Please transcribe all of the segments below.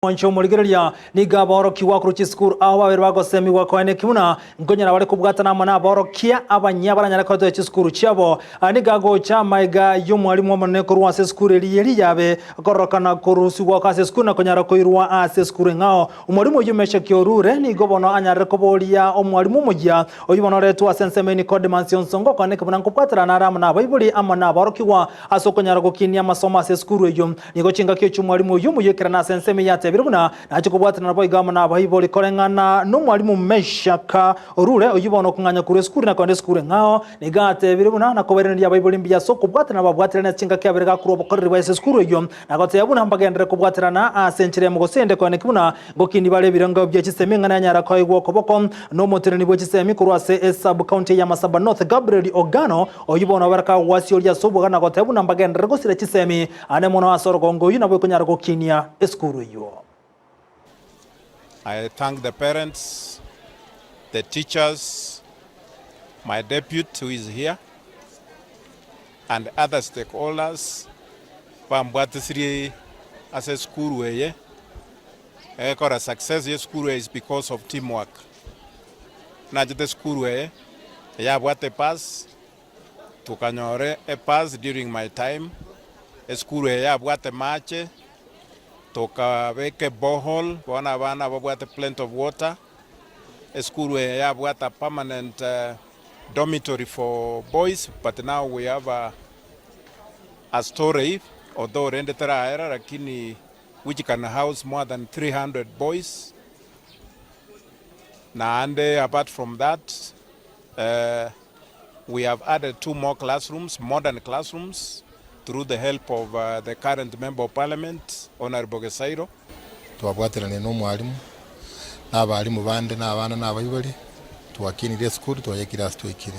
Mwanche omorigereria, nigo aborokigwa korwa chisukuru ao babere bagosemigwa koeneki buna nkonyara bare kobwatana amo naborokia abanyia baranyare koetoria chisukuru chiabo. Aya nigo agocha amaiga y'omwalimu omonene korwa ase esukuru eria ye riyabe kororokana korusigwa ase esukuru na konyara koirwa ase esukuru eng'ao. Omwalimu oyio Meshaki orure, nigo bono anyarire koboria omwalimu omoyia oyio bono oretwe ase ensemo eye Nicodemus Onsongo koeneki buna nkobwaterana are amo nabaibori amo naborokigwa ase okonyara gokinia amasomo ase esukuru eyio. Nigo chingaki echio omwalimu oyio omoyekerana ase ensemo eye atebire buna nache kobwatana naboigo amo nabaibori koreng'ana nomwalimu Meshaka orure, oyio bono okong'anya korwa esukuru na kogenda esukuru eng'ao. Nigo atebire buna nakobairaneria abaibori mbuya ase okobwaterana babwaterane ase chingaki abere gakorwa obokoreri bwaye ase esukuru eyio, na goteba buna mbagenderere kobwaterana ase enchera eyemo gose ende koeneki buna ngokini bare ebirengo bie chisemi eng'ana yanyara koegwa okoboko nomoteneni bwe chisemi korwa ase esub county ya Masaba North Gabriel Ogano Oyio bono obere kagwasioria ase obwoga na goteba buna mbagenderere gosira chisemi ane mono ase orogongo oyio nabo ekonyara gokinia esukuru eyio. I thank the parents, the teachers, my deputy who is here and other stakeholders bambwatisirie ase esukuru eye, egekora success ye esukuru eye is because of team work. Nachete esukuru eye eyabwate epass, tokanyora epass during my time, esukuru eye yabwate amache, tokabeka eborehole, bono abana babwate plenty of water, esukuru eye yabwate a permanent dormitory for boys but now we have a a storey although rende teraera lakini which can house more than 300 boys. Naende apart from that we have added two more classrooms, modern classrooms through the help of the current member of parliament Honourable Gesairo. Twabwaterania na omwalimu, na abalimu bande, na abana, na abaibori, twakinirie esukuru twayeikire ase twaikire.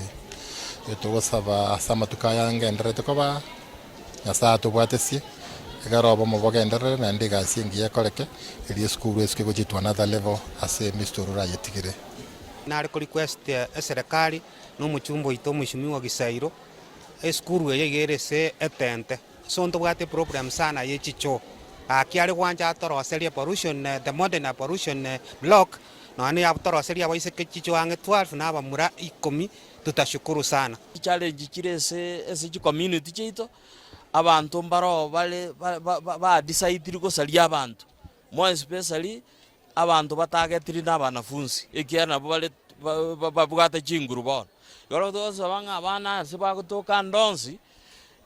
Togosaba ase amatuko aya ngendererete koba. Nyasae atobwatesie, ekero obomo bogenderere naende egasi engiya ekoreke, erio esukuru esuke gochia to another level ase Mister Ororo ayetigire. Nare ko request eserekari na omochumba oito omweshimiwa Gisairo, esukuru eye iga ere ase etente, so ntobwate eproblem sana ye chichoo. Gaki are gwancha atoroserie ablution, the modern ablution block, nonya na atoroserie abaiseke chichoo ang'e 12 na abamura ikomi, tutashukuru sana. Chichallenge chire ase ase chicommunity chiaito, abanto mbaroo bare ba decidiri gosaria abanto, more especially abanto batagetiri na abanafunsi, ekiagera nabwo bare babwate chinguru bono. Ekero togosaba ng'a abana ase bagotoka ande onsi,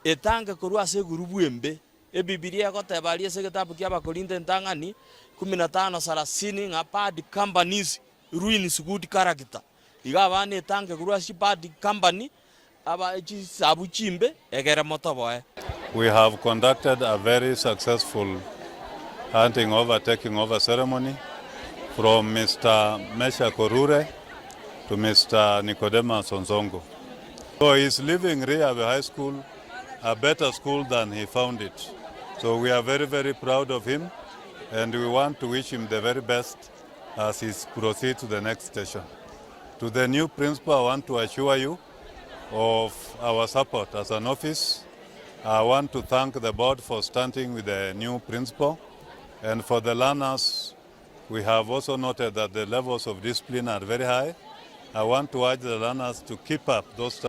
etange korwa ase egurubu embe, Ebibilia egoteba aria ase egetabu kia Abakorinto entang'ani, kumi na tano sarasini ng'a bad companies ruins good character. Iga abana etange korwa ase chibad company, aba chisabu chimbe, egere motoboe. We have conducted a very successful handing over, taking over ceremony from Mister Meshack Orure to Mister Nicodemus Onsongo. So he's leaving Riabe High School a better school than he found it. So we are very, very proud of him and we want to wish him the very best as he proceeds to the next station. To the new principal, I want to assure you of our support as an office. I want to thank the board for standing with the new principal and for the learners we have also noted that the levels of discipline are very high. I want to urge the learners to keep up those.